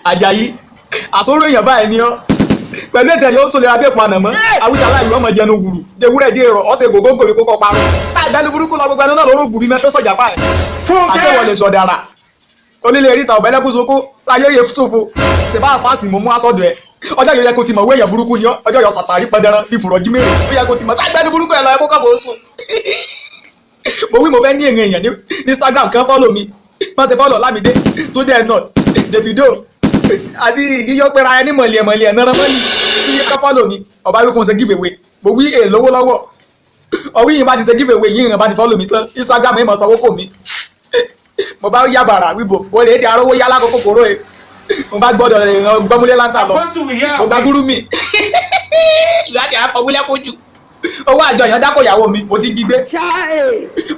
Àjàyí, àsọ̀rọ̀ èèyàn báyìí ni ọ́ pẹ̀lú ètò ẹ̀yọ́ sọlẹ̀ abẹ́ ìpànà mọ́ awíjà láì ọmọ jẹnu wùrù jẹwúrẹ́ dé rọ ọ̀sẹ̀ gògógò mi kókó parun sáà ìdánù burúkú lọ gbogbo ẹnu náà lóró gbùbí mẹ́sọ́ sọ̀jà pa ẹ̀ àṣewọlé sọ̀dàrà onílé ríta ọ̀bẹ́lẹ́kún sunkún láyé yẹ ṣòfò ṣèbá àfáàsì mo mú aṣọ́dọ̀ ẹ̀. Ọjọ́ yóò yẹ kó ti mọ̀ wé èèyàn burúkú ni ọ́. Ọjọ́ yọ sàtàrí pẹ̀dẹ̀rán ìfùrọ̀ jímèrè ó yẹ kó ti mọ̀ sáà ìdánù burúkú ẹ̀ lọ ẹ̀ kó kọ́ bó sùn. Mo wí mo fẹ́ ní èèyàn ní Instagram kan follow mi, wọ́n ti follow Lámìdé tó dẹ̀ not Davido àti yíyọ pera ẹni mọ̀lẹ̀ mọ̀lẹ̀ náírà mọ́lì tí yíyọ kan follow mi. Ọba wí kò ń ṣe give away. Mo wí èè lówó lọ́wọ́ ọwí yìí bá ti ṣe give away yìí bá ti follow mi tán, Instagram yìí mọ̀ sanwó kò mí. Mo bá yá bàrà wíbo mo lè di arówó yá lákòókò kòró e. Mo bá gbọ́dọ̀ ràn gbọ́múlé láńtà lọ, mo gba gúrú mi ìyá àti àpọ̀wílẹ̀ kojú owó àjọ yẹn dákọ̀ ìyàwó mi mo ti jí gbé.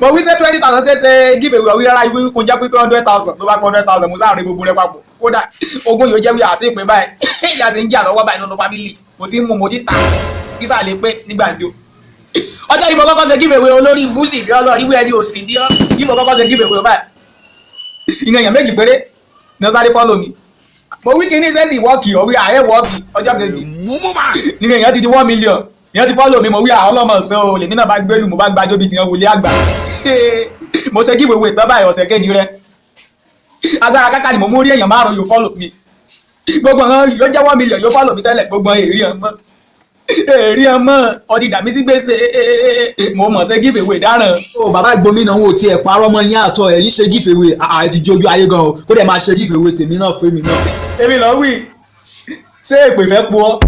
Mo wí ṣe 20,000 ṣe ṣe give away. Ọ̀wí rárá, ìwé kò jẹ́ pípé 100,000 ló bá pé 100,000. Mo sáà rí gbogbo rẹ papọ̀, kódà ogún yóò jẹ́ wí àti ìpín báyìí. Ìyá ti ń jà lọ́wọ́ báyìí nínú family. Mo ti ń mú, mo ti tà kí sáà lè pé nígbà tí ó ọjọ́ yìí mo kọ́kọ́ ṣe give away. Olórí búùsì bí ọlọ́ọ̀rí wí ẹni òsì bí ọ́ yìí mo kọ́kọ́ ṣe give away báyìí. Ìyẹn èèyàn méjì péré ní wọ́n sáré follow mi. Mo wí kíní sẹ́sì wọ́ọ̀kì ọ̀wí ààyè wọ́ọ̀kì. Ọjọ́ kejì nínú èèyàn ti di 1 million ìyẹn ti follow mi. Mo wí àwọn ọlọ́mọ sọ o lèmi náà bá gbélú, mo bá gbàjọ́ bíi tiwọn wòlé àgbà. Mo ṣe give away tán báyìí, ọ̀sẹ̀ kejì rẹ agbára káká ni mo mú rí èèyàn márùn yóò follow mi. Gbogbo àwọn yóò jẹ́ 1 million yóò follow mi tẹ́lẹ̀, gbogbo èrì ọmọ èrì ọmọ ọtí dàmí sí gbèsè. Mo mọ̀ ṣe give away dáràn. Ó bàbá gómìnà wo tiẹ̀ parọ́ mọ́ yín àtọ̀ ẹ̀yìn ṣe give away àà ti jójú ayé gan o, kó dẹ̀ máa ṣe give away tèmi náà fún mi náà. Èmi lọ wí ṣé èpè fẹ́ po ọ́.